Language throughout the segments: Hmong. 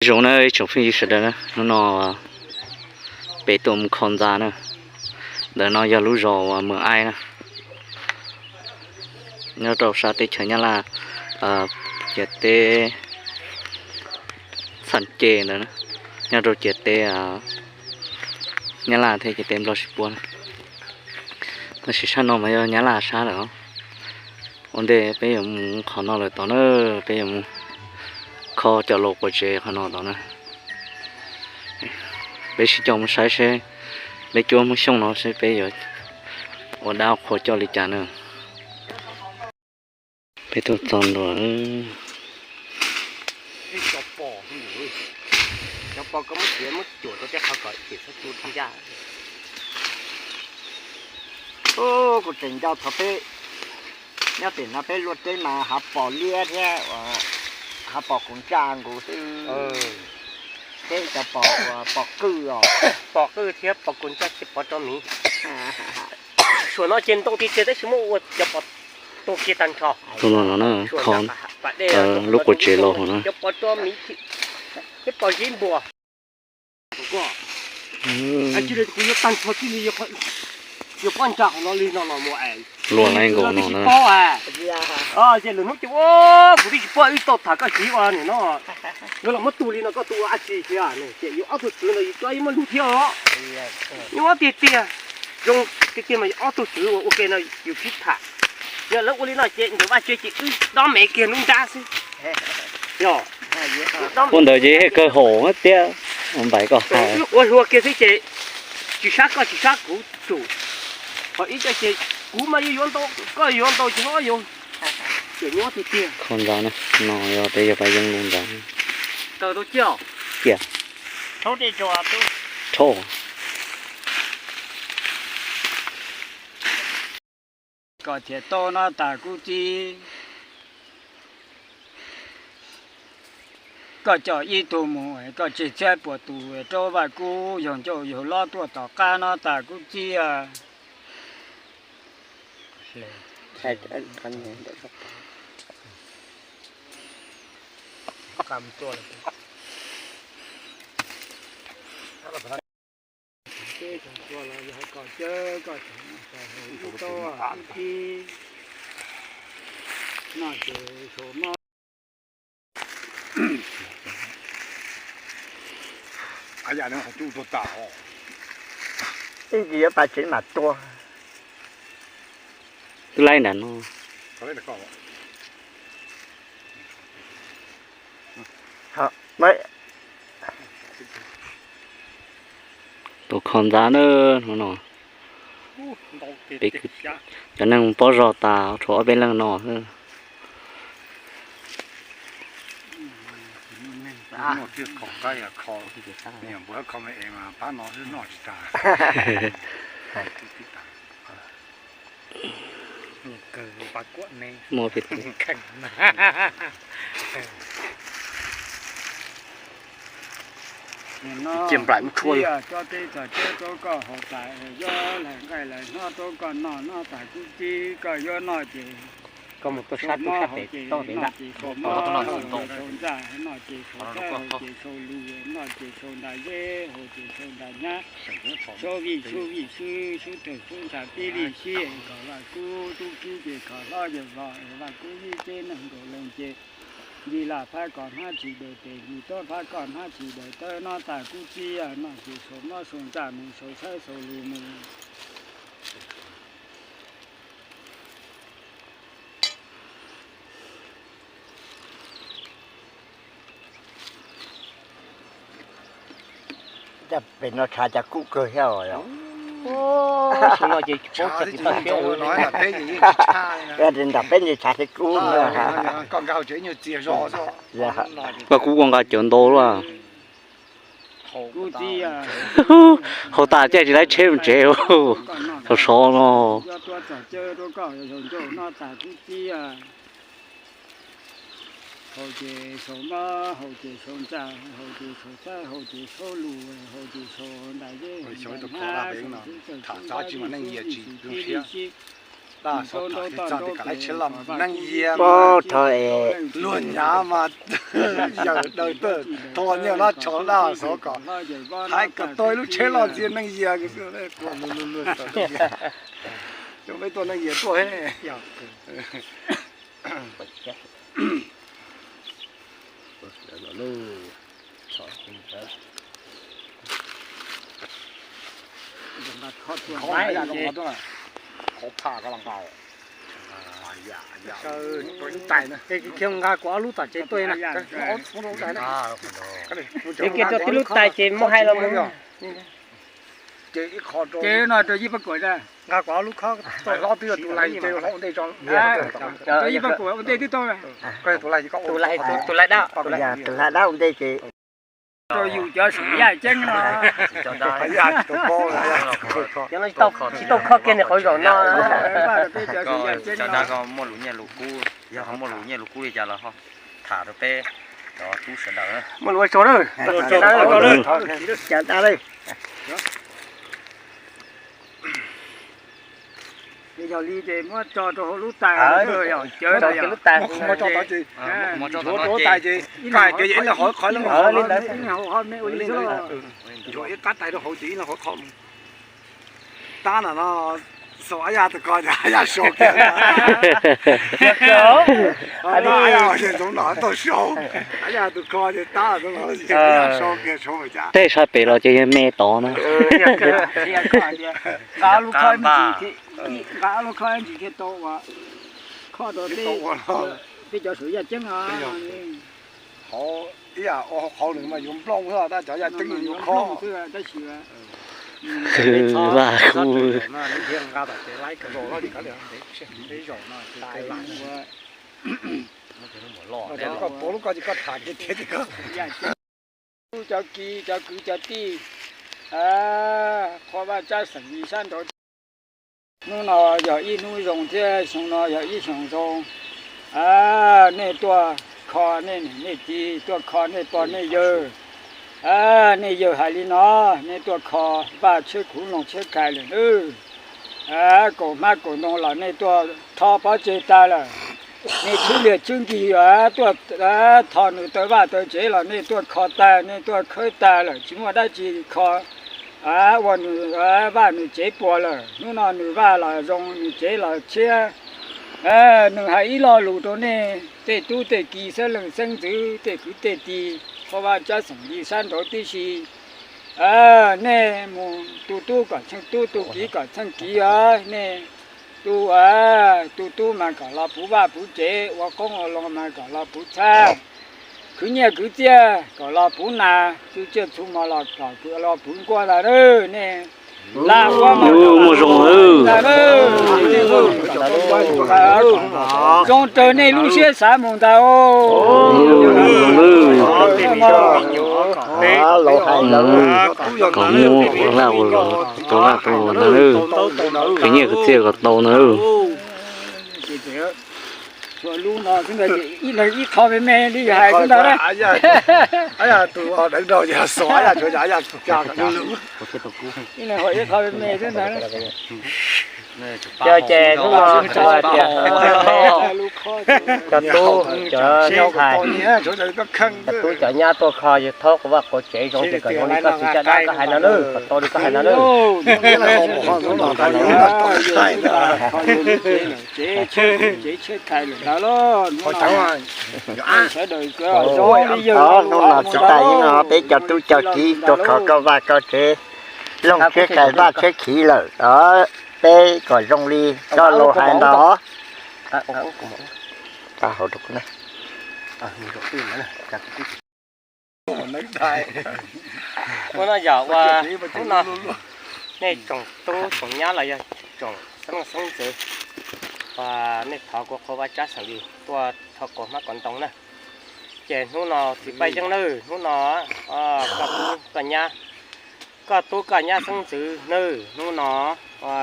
Zoo na ib tsoom phooj ywg sawv daws na, hnub no peb tuaj mus kho ntxa na. Ntawm no yog lub zos uas Mws Aib na, nyob rau sab teb chaws Nyab Laj, ciam teb Txhaj Ces ntawd, nyob rau ciam teb Nyab Laj thiab ciam teb Nplog sib puab na. Tab sis sab no mas yog Nyab Laj sab lawm os. Ua ntej peb yuav mus qhov no lawm tod na, peb yuav mus kho cov laus quas tsev qhov no tod na. Peb sib coj mus saib seb peb cuab Hmoob Xyooj no seb peb yuav ua dab qhua coj li cas na. Peb tuaj txog ntua. Kuv tseem nco thaum peb nyob tim no peb luaj teb mas hav pos liab thiab, hav pos kuv ntsa nkaus xwb, thiab cov pos, pos qwj os, pos qwj thiab pos kuv ntsa ces pov rau miv. Suam no ces ntoo tiag tiag tab sis muab ua cov pos tua kiag tag nrho. Tus no no na, kho lub quas tsev laus no na. Cov pos rau miv thiab pos zeb npua. Kuv yuav tag nrho tib li, yuav pob ntsa hauv no li no los mus es luaj li nkaus no na. Ces lwm hnub ces ua kuv twb tsis paub wb tau tham koj siv ua nim no. Yuav los muab tu li no koj tu ua dab tsi thiab? Ces yus ob tug txwv ntawd yus cov yeej muaj lug thiab os. Nyob tiag tiag, zoo tiag tiag mas yus ob tug txwv uas ua ke no yus sib tham. Yog lawv ua li no ces ntawm vaj tsev ces wb dob mev kiag lub nrab xwb. Ua ntawd ces kawg haum thiab, npaim koj hais. Wb quav hluas kiag xwb ces tsis sab koj tsis sab kuv tsum. Qhov ib co ces kuv mas yuav yuav ntau, koj yuav ntau ces ob yuav. Ces nyob tiag tiag. Kho ntxa na, no yog peb yog pab yeeb lub ntxa. Taws tau ciaj. Ciaj. Rhaub. Kom thiaj tau no tas kub txib. Koj coj ib tug mus, koj tseg txhiab puas tus rau Vaj Kub, yog ncauj yog loj tuaj tom qab no tas kub txib. Teb tsoom tuaj los yog koj cawb koj tseem tau hau ib tau kub txib no ces saum no. Ib ntsis yuav pas tsev mam tua. Twb laib ntawm no. Tus kho ntxa na, hnub no peb cov neeg pob zog tas tshuav ob peb leeg no. Cia nplaim mus tshua. Tso tej txoj cawb rau koj haus tas, yuav lawv nqaij lawv hnob rau koj noj, noj tas kub txib koj yuav noj ces koj mus tuaj sab tuaj sab pem toj pem ntag. Sau mob, haus ces sau ntxa, noj ces sau xab, haus ces sau lus, noj ces sau ntas zeb, haus ces sau ntas nyab, sau vij sau vij xwb, xub tawg xub ntsa tib li sib, kom Vaj Kub tub kib ces kom hlob yawg vog, Vaj Kub vib teb neeg nkaus leej ces Ncig laj phab kom hnab tsis daws tes, ncig tuab phab kom hnab tsis daws tawb, noj tas kub txib noj ces sau mob sau ntxa mus, sau xab sau lus mus. Pem no tshav cas kub kawg thiab os. Nram peb nce tshav thiab kub. Koj kub ua nqa cawv ntau luaj. Haus tas thiaj tsis laib tsheb mus tsev. Sov sov no. Haus ces sau mob, haus ces sau ntxa, haus ces sau xab, haus ces sau lus, haus ces sau ntas zeb, haus ces sau ntas nyab, sau xub tawg xub ntsa tib li sib. Txog tias kom lawv tsheb los neeg yias mas luag nyav mas yawm daws tawm thov nyiaj noj tshauv daj xov kom hais kom tau ib lub tsheb los ntxias neeg yias. Cov peb tuaj neeg yias tuaj. Nqa kuv ob lub tom tsev tuaj na. Tsev kiag rau tib lub tais ces muab hais los mus. Ces no rau yij paj kuam, nqa kuv ob lub khob. Hlob twb yog tus lais ces hlob ua ntej tso. Rau yij paj kuam ua ntej twb tau. Tus lais, tus lais dab, tus lais dab ua ntej ces rau yus cov saum yaj ceeb no. Tsis tau kho kiag nws qhov zaum no. Cov dab ko muaj lus nyiaj lus kub, yog ho muaj lus nyiaj lus kub li cas los ho tham rau peb cov tub sawv daws. Muaj lus ua tsaug na. Cas dab lawm. Yog li ces muab tso rau hauv lub tais, cawv lub tais, nthuav rau hauv tais ces, ib leeg hauv qhov, ib leeg hauv qhov, me ua li xwb. Nthuav ib qab tais rau hauv ces ib leeg hauv qhov mus. Tab no no, xaus ab yaj tus ko ces ab yaj sau kiag. Ab yaj ntxoov no tau sau, ab yaj tus ko ces tab no ab yaj sau kiag sau cas. Tej sab pem los ces yog me tod na. Nqa lub khob ntsis thiaj tau ua, khob rau tej cov saum yaj ceeb no. Hauv ib yam ua hauv qhov nws mas yuav nplooj xwb, tab cov yaj ceeb yuav khob. Vaj kub. Koj puav lub ko ces koj tham kiag thiab. Cov kwv cov tij, qhua vaj tsab xeem li sab nraud, hnub no yog ib hnub zoo thiab xyoo no yog ib xyoo zoo. Nej tuaj kho nej niam nej txiv, tuaj kho nej pog nej yawg. Nej yawg hais li no, nej tuaj kho vaj tshiab khuv loog tshiab kais lawm nawb. Kaum hmab kaum ntoo los nej tuaj rho pov tseg tag lawm. Nej tswb liag tswb nkig tuaj thov nws taw vaj taw tsev los nej tuaj kho tag, nej tuaj khawb tag lawm, tsis muaj dab tsi kho ua nws vaj nws tsev puas lawm. Hnub no nws vaj los zoo, nws tsev los tshiab. Nws hais ib lo lus rau nej tej tub tej ki xeeb leej xeeb ntxwv, tej kwv tej tij, qhua vaj tsab xeem li sab nraud tib si. Nej mus tu tub kom tsheej tub, tu kiv kom tsheej kiv os. Nej tu, tu tub mas kom los puv vaj puv tsev, ua qoob ua loo mas kom los puv txhab, khwv nyiaj khwv txiaj kom los puv nas, txhua tsiaj txhua hmo los kom los puv nkuaj ntag. Nej lam ua mas muaj zoo ntag. Zoo raws nej lub siab xav mus ntag. Laus hais ntawd, kom muaj ua laj ua luam, tau laj tau luam ntag. Khwv nyiaj khwv txiaj kom tau ntag. Ib leeg ib qho me me li hais xwb ntag. Ib leeg ib qho me me xwb ntag. Ces hnub no kuv hais tias cov tub cov ntxhais, cov tub cov nyab tuaj kho yawg Thaub qhov vaj qhov tsev zoo ces kom zoo li koj txiv caj dab koj hais no nawb, kom tau li koj hais no nawb. Hnub no txiv tais yeej no peb cov tub cov kiv tuaj kho koj vaj koj tsev, loog tshiab kais vaj tshiab khiv lawm. Peb kom zoo li koj laus hais ntag. Ua no yog ua hnub no nej tsoom tub tsoom nyab los yog tsoom xeeb leej xeeb ntxwv uas nej thov kuv qhua vaj tsab xeem li tuaj thov kov hmab kov ntoo na. Ces hnub no txiv Paj Yeeb nawb, hnub no koj tub koj nyab, koj tub koj nyab xeeb ntxwv nawb, hnub no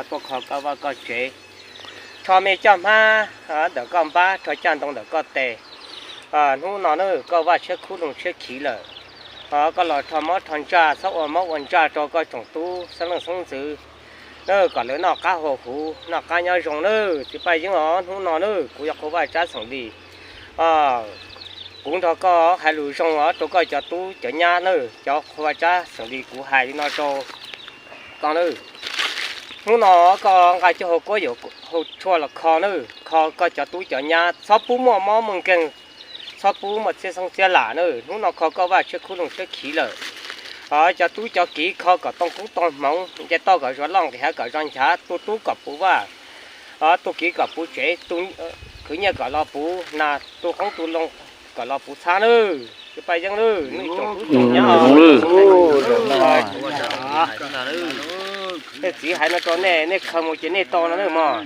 tuaj kho koj vaj koj tsev, rho me caj hmab ntawm koj npab, rho caj ntoo ntawm koj tes. Hnub no nawb koj vaj tshiab khub loog tshiab khiv lawm, koj los rho mob rho ntsaj, txhob ua mob ua ntsaj rau koj tsoom tub xeeb leej xeeb ntxwv. nawb, kom lawv noj qab haus huv noj qab nyob zoo nawb. Txiv Paj Yeeb os, hnub no nawb kuv yog Qhua Vaj Tsab xeem Lis, kuv nrog koj hais lus zoo os rau koj cov tub cov nyab nawb. Cov Qhua Vaj Tsab xeem Lis, kuv hais li no rau koj nawb. Hnub no koj nqa cov hau kuab yuam hau tshuaj los kho nawb, kho koj cov tub cov nyab, txhob pub muaj mob muaj nkeeg, txhob pub muaj txhiab xeeb txhiab lam nawb. Hnub no kho koj Vaj Tshiab Khub Looj Tshiab Khiv lawm, cov tub cov kiv kho kom tau koob tau hmoov, nce toj kom zuag loj, nqis hav kom zog nchav, tu tub kom puv vaj, tu kiv kom puv tsev, tu khwv nyiaj kom los puv nas, tu qoob tu loo kom los puv txhab nawb. Txiv Paj Yeeb nawb, nej tsoom tub tsoom nyab, tej txiv hais no rau nej, nej khaws mus ces nej tau no nawb mog.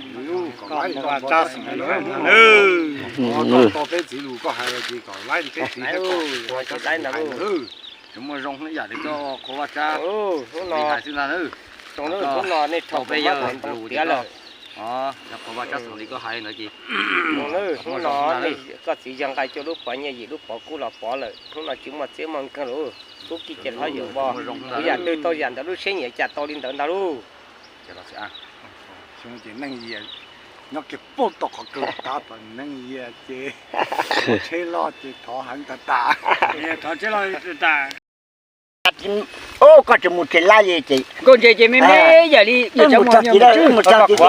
Hnub no nej rho peb yawg tiav lawm. Hnub no koj txiv yawg nqa cuaj lub pov nyiaj, yim lub pov kub los pov lawm, hnub no tsis muaj txiab muaj nkeeg lawm. Tub kiv ces hlob yuav vog, kuv yam twg tau yam ntawd lub siab nyiam cas tau li ntawd ntag lauj. Xyoo ces neeg nyob kiag pem tom qhov kawg, tab tom neeg nyiam ces tsheb loj ces thov heev tas tas. Koj tsis mus tsev laj li ces Nkauj Ntse ces me me yam li mus txog kis, mus txog kis,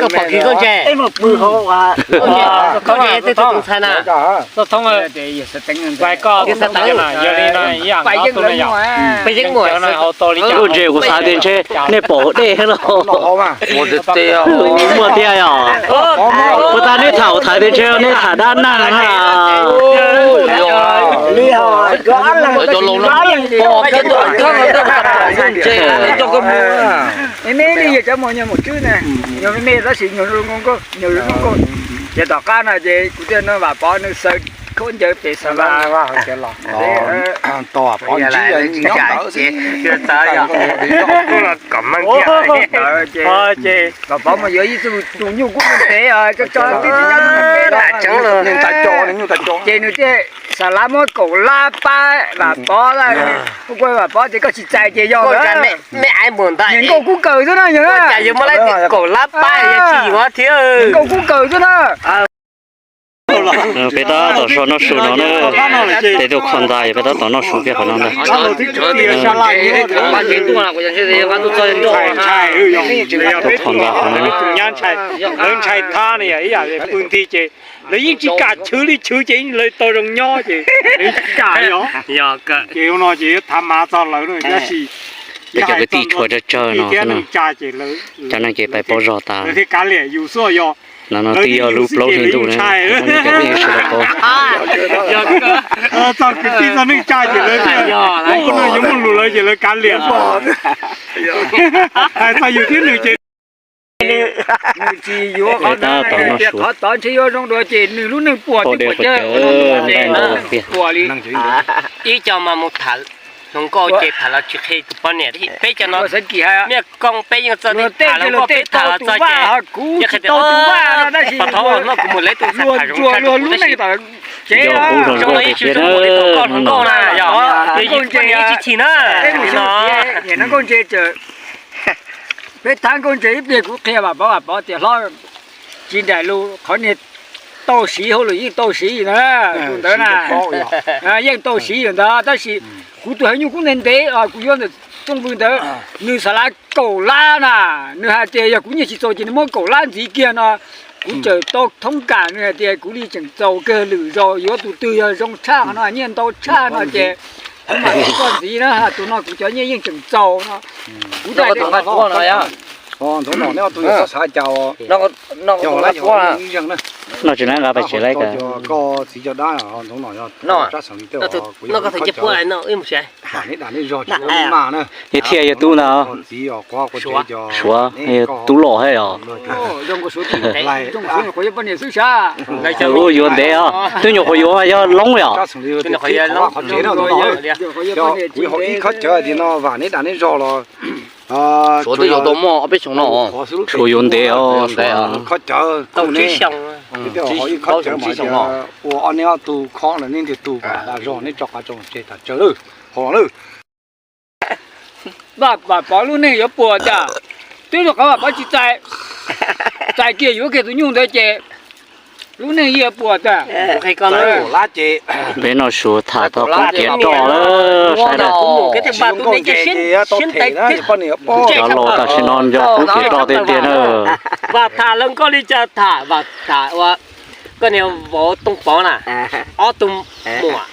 koj pom kis Nkauj Ntse, mus pw hauv Nkauj Ntse tej tug tus ntxhais na. Yog li no ib yam Paj Yeeb mus, Nkauj Ntse kuv xav tias ntshe nej pom dej los. Muaj tiag yom. Puas tas nej tham tham tias ntshe nej tham dab neeg na. Ces tom qab no ces kuv thiaj nug Vam Pov nws xaws khaub ncaws pem xav Vam. Vam Pov mus yuav ib tug tus nyuj kub ntev, ces nws thiaj xav lab muab kaum lab pab Vam Pov. Kuv kuj Vam Pov tias koj tsis txais ces yog lawm. Niam nkauj kub kawm xwb na, yog kaum lab pab thiab, niam nkauj kub kawm xwb na. Peb tab tom so noj su no na, peb tuaj kho ntxa peb tab tom noj su kiag qhov no ntag. Tuaj kho ntxa qhov no. Ntshai thab no ib yam pw nti ces lawv yeej tsis kam chwv li, chwv ces lawv tau zoo nyob ces lawv yeej tsis kam li os. Ces no ces yuav thav mav txog lawv no tab sis peb cov kwv tij tshuav tsawg tsawg no xwb na. Cov neeg ces pais pauv zog tas. No no twb yog lub plaub hli ntuj na, cov phooj ywg sawv daws paub. Txog kwv tij txog neej tsa ces lawv tias, yuav muaj lus lawv ces lawv kav liam. Hais txog yus thiab nws ces nws tsis yuav qhov ntawd, qhov tod ntshe yuav zoo dua ces nws lub neej puas twb puas cawv, puas li. Ib co mas mus tham hluas nkauj ces tham los tsis qhia tus poj niam, peb cov no Mej Kooj peb yeej txawj tham hluas nkauj, peb tham los txog ces yeej qhia tias, thov no kuv mus lawv tus ntxhais tham zoo tshaj rau kuv tab sis zoo li ib tsis zoo li thaum koj hluas nkauj na, yog nws yim poj niam ib tsis chim na. Peb tham Nkauj Ntse ib pliag kuv qhia Vam Pov, Vam Pov tias hlob, tsis nraim lus, qhov niag tau siv hauj lwm yeej tau siv na, tus ntawd na, yeej tau siv yam ntawd tab sis kuv tus heev nyuj kub ntev ntev kuv yuav ntawm Txooj Vwj ntawd, nws xav lav kaum lab na, nws hais tias yog kuv nyiaj tsis txaus ces nws muab kaum lab ntxiv kiag no. Kuv txawm tau thoob kam nws hais tias kuv li tseem txaus kawg lwm zaus, yuav tus twg yog zoo tshaj no, nyiaj ntau tshaj no ces kuv mam li koj ntxiv na, tus no kuv cov nyiaj yeej tseem txaus no. Kuv tus nqa tuaj no, tus xav cas os. No tsis nqa pais tsev lawm. Koj txiv cov dab no, koj txiv cov dab no, ib mus tsev. Neb dag neb zog tsis muaj neej maj na. Yog thiaj yog tub ntag. Suav, yog tub los thiab os. Ua yuav ntev os, twb nyuam qhuav yuav yog loob li os. Kuv ib khob cawv tias no vam neb dag neb zog los Suav twb yuav tau muaj ob peb xyoos no. Tshuav yuav ntev os. Khob cawv, ib khob cawv mas ua ob neb ob tug khob no neb ntiag tug kom dag zog, neb tso qab tso tseg tas tsawg lawm, haus los lawm. Vam Pov lub neej yuav puas cas? Twb rau qhov Vam Pov tsis txais, txais kiag yuav kiag tus nyuj ntawd ces lub neej yeej puas tas. Peb noj su tham tau qub kev roj lawm, saib na. Cov laus tam sim no nco qub kev roj tiag tiag na. Vam tham lawv nkauj li cas tham, Vam tham ua koj niag vauv Tooj Pov na, ob tug muam,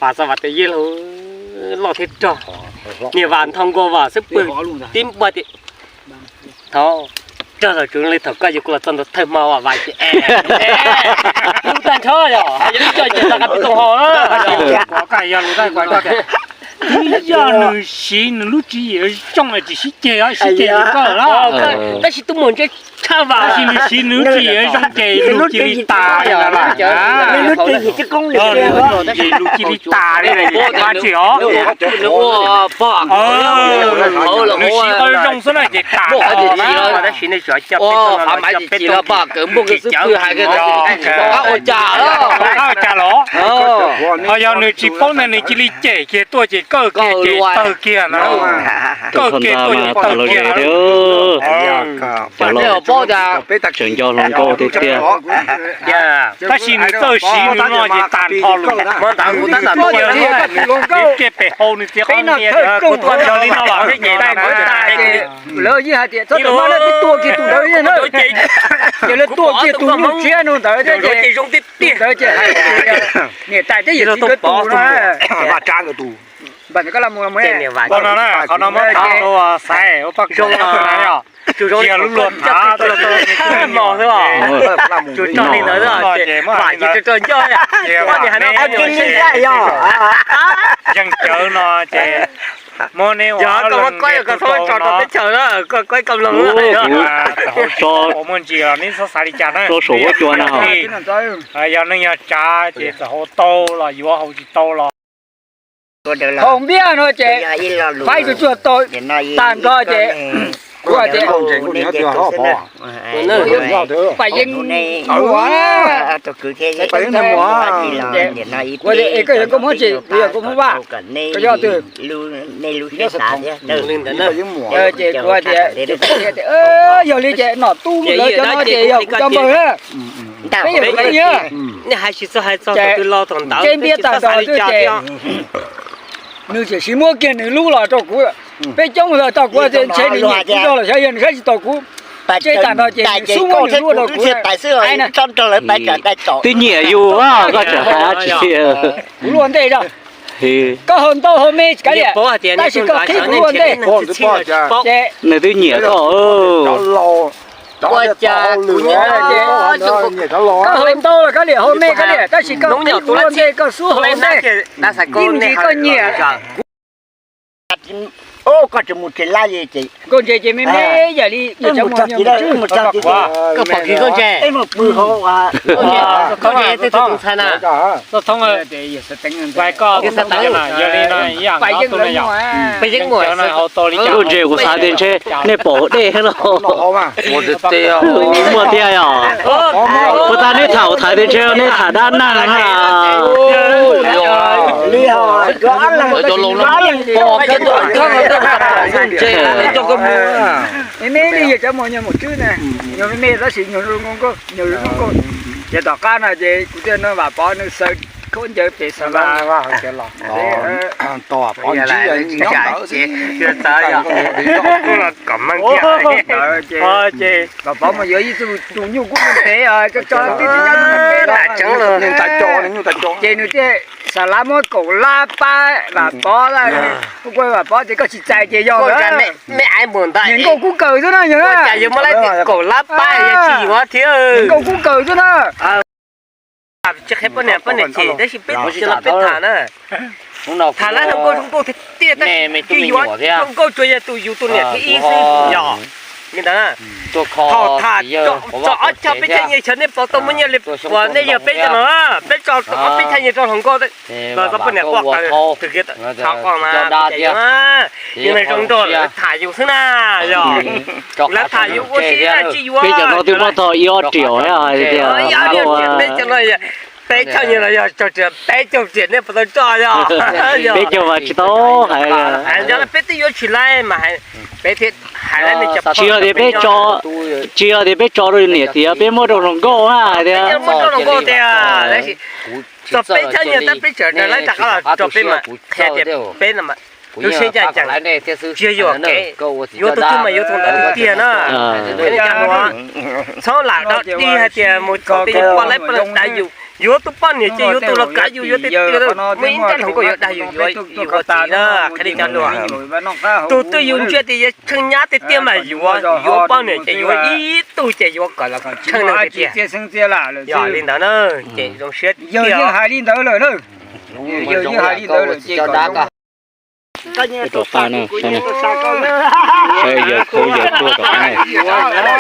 Vam Xab Vam tes yej laug loj thiab rog, niag Vam Nthos Nkauj Vam xwb pw tib npua tias thov rog los tsuv li thaum koj yuav kuv los txog ntua thawj hmo Vam Vam ces lub tag nrho yog yog li coj ces tau qab peb tau ho na. Twb yog nws siv nws lub tswv yim zoo es tsis sib ceg, sib ceg li koj lawm. Tab sis tus muam ntse tshaj Vam, tab sis nws siv nws lub tswv yim zoo ces lus cia li tas li lawm. Lus cia li tas li lawm ces tsis mas tsis os. Nws siv qhov zoo xwb na ces tas os na. Tab sis nej tsuas coj peb tau no coj peb tau tsis cawv, ua cas los? Ho yog nws tsis paub ntawd nws cia li cem kiag tuaj ces kawg kiag ces tawg kiag na. Kawg kiag tuaj ces tawg kiag. Cov laus tseem nco hluas nkauj tiag tiag. Tab sis nws txawj siv nws no ces tag nrho lus. Nws cia pem hau nws txiv qhov niag kuv tuaj yog li no los peb ces lawv yeej hais tias txhob tua kiag tus ntawd na, ces lawv tua kiag tus nyuj tsiab no ntawd thiab ces zoo tiag tiag ntawd ces hais tias niam tais thiab yawm txiv nkawd tus no. Npam ntawd koj la mus los mus. Qhov no muab tau xaiv ua paj zoo no. Tsis yog lub luag thav, tsis tau mos xwb os. Tsis tau li ntawd ces muab ces tsis tau ncoj. Yeej cawv no ces muab neb ua koj muab tso rau teb chaws na, koj koj ib koj mloog. Txawm hau tso, muaj ntsis los neb txhob xav li cas na. Tso saum huab cua na. Yog neeg yog tsav ces txawm hau tau los yuav, hau tsis tau los haus npiab no ces faib tsuag tsuag tau tag nrho ces kuv hais tias Paj Yeeb, kuv tias es koj yog koj muab tsis, kuv yog koj muab vaj, koj yog twg? Ces kuv hais tias, yog li ces nom tub lawv cov no ces yog kuv cov npawg na. Peb yog kuv poj niam. Ces nce npiab tag nrho xwb ces nws tseem siv muab kiag nws lub los rau kuv. Peb coob lawm tau kuv tias ntshe nws nyiam kuv zog los xyov yog nws saib tsis taus kuv. Ces tag nrho ces nws xub muab nws lub rau kuv. Twb nyiam yus, koj tseem hais dab tsi? Kuv luaj ntej zog. Koj haus ntau haus me tsis kav liam, tab sis koj qhib kuv luaj ntej. Ces nws twb nyiam koj. Ua cas kuv nyiam koj, koj haus ntau los kav liam, haus me kav liam, tab sis koj qhib kuv luaj ntej, koj xub haus ntej. Ib ntsis koj nyiam. Nkauj ntses ces me me yam li yawm tsav muag nyias mus tswb. Koj pom kiag nkauj ntses. Nkauj ntses twb txog tus ntxhais na. Yog li no, Paj Yeeb muam, hau tau li cas? Nkauj ntses kuv xav tias ntshe nej pom hauv dej los. Muaj tiag yom? Puas tas neb tham kuv tham tias ntshe nej tham dab neeg na. Me me li yawm tsav muag nyias mus tswb ne, nyuag me me tab sis nyuag zoo nkauj, nyuag zoo nkauj. Ces tom qab no ces kuv thiaj nug Vam Pov nws xaws khaub ncaws pem xav Vam Pov mus yuav ib tug nyuj kub ntev tso tso, ces nws thiaj xav lav muab kaum lab pab Vam Pov, Vam Pov tias koj tsis txais ces yog niam nkauj kub kawg xwb na, yog kaum lab pab tsis yuav thiab, niam nkauj kub kawg xwb na. Tsis qhia poj niam, poj niam chim tab sis peb cov no peb tham na. Tham lab hluas nkauj zoo nkauj tiag tiag tab sis yuav zoo nkauj tsuas yog tus yus tus niam thib ib xwb yog. Li ntawd, thaum tham tso ob cag peb cag nyias xyov nej pom tau muaj nyiaj li puas, nej yog peb cov no, peb tso ob peb cag nyias rau hluas nkauj los txog poj niam quaj qw twg kiag thaum quaj mas yus neeg zoo nraug lawv tham yus xwb na yog. Lawv tham yus ua si tsis yuav. Peb cov no twb muab tau ib ob triệu hais tias peb cov no Peb caug nyias los yog caug riam, peb caug riam nej puas tau tso yog? Peb caug mas tsis tau hais. Yog peb twb yuav tsis laib mas peb thiaj hais laib nej cov. Tsis yog tias peb tso, tsis yog tias peb tso rau niam tias peb muab rau hluas nkauj na hais tias. Muab rau hluas nkauj tiag, tab sis txog peb caug nyias tab peb tseem laib rov qab los rau peb mas qhia tias peb no mas lub siab ncaj ncees, tsis yog yuam kev, yuav tus twg mas yuav tus ntawd tiag tiag na. Txhob lam dog dig hais tias mus txog tej yus poj laib poj laib dav yus, yuav tus poj niam ces yuav tus los kav yus, yuav tiag tiag, muaj ib nrab hluas nkauj yuav dag yus, yuav yus ua txiv na, qhia li cov hluas. Tus twg yus ntsia tias yuav tsheej nyab tiag tiag mas yuav, yuav poj niam ces yuav ib tug ces yuav kom los tsheej neeg tiag tiag. Yog li ntawd na, ces zoo siab tiag. Yog yeej hais li ntawd lawm na. Yog yeej hais li ntawd lawm ces kom rov qab na, saib yawg khawb yawg tuaj rov qab na.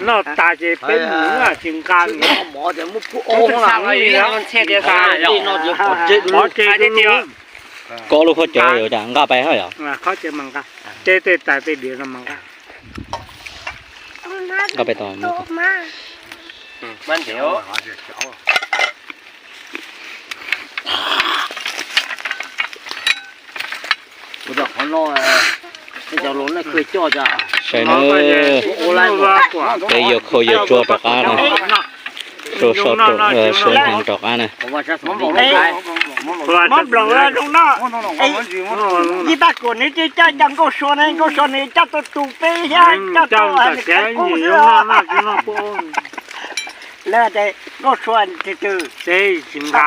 Noj tas ces peb mus tsis nqa. Koj lub khaub cawv yuav nqa pais hab yom? Nqa pais tau. Saib na, peb yawg khau yawg tsua rov qab na, tsua so rau, tsua heev rov qab na. Mob nplaum zoo no, yij paj kuam nws twb coj cov nkauj sua ne, nkauj sua nws coj tuaj tu peb thiab coj tuaj qub xwb. Lawv tias nkauj sua twg twg. Tsis nqa.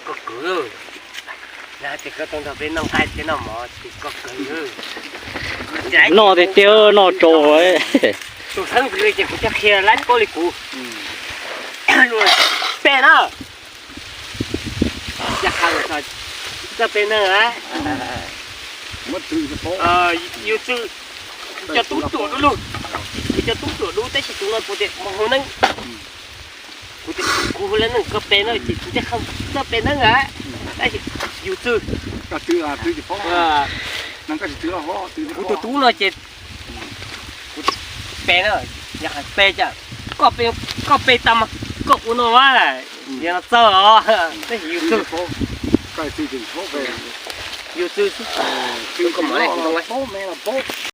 Koj kwv, yog tias koj tuaj nrog peb noj nqaij thiab noj mov ces koj kwv. Noj tiag tiag, noj tsau. Tus xeeb ntxwv ces kuv thiaj qhia laib paub li kuv. Peb na, txawj peb neeg a. Yus txwj, kuv cov tub ruam dub lug, kuv cov tub ruam dub tab sis tus no kuv tias mus hu neeb. Kuv hu lawv neeg koj pe na ces kuv thiaj txawj pe neeb a. Tab sis yus txwj, kuv tus tub no ces kuv pe na, yog hais pe cas koj pe, koj pe tau mas koj ua no mas yog no txawj os. Tab sis yus txwj, yus txwj xwb, koj mam li hu tau.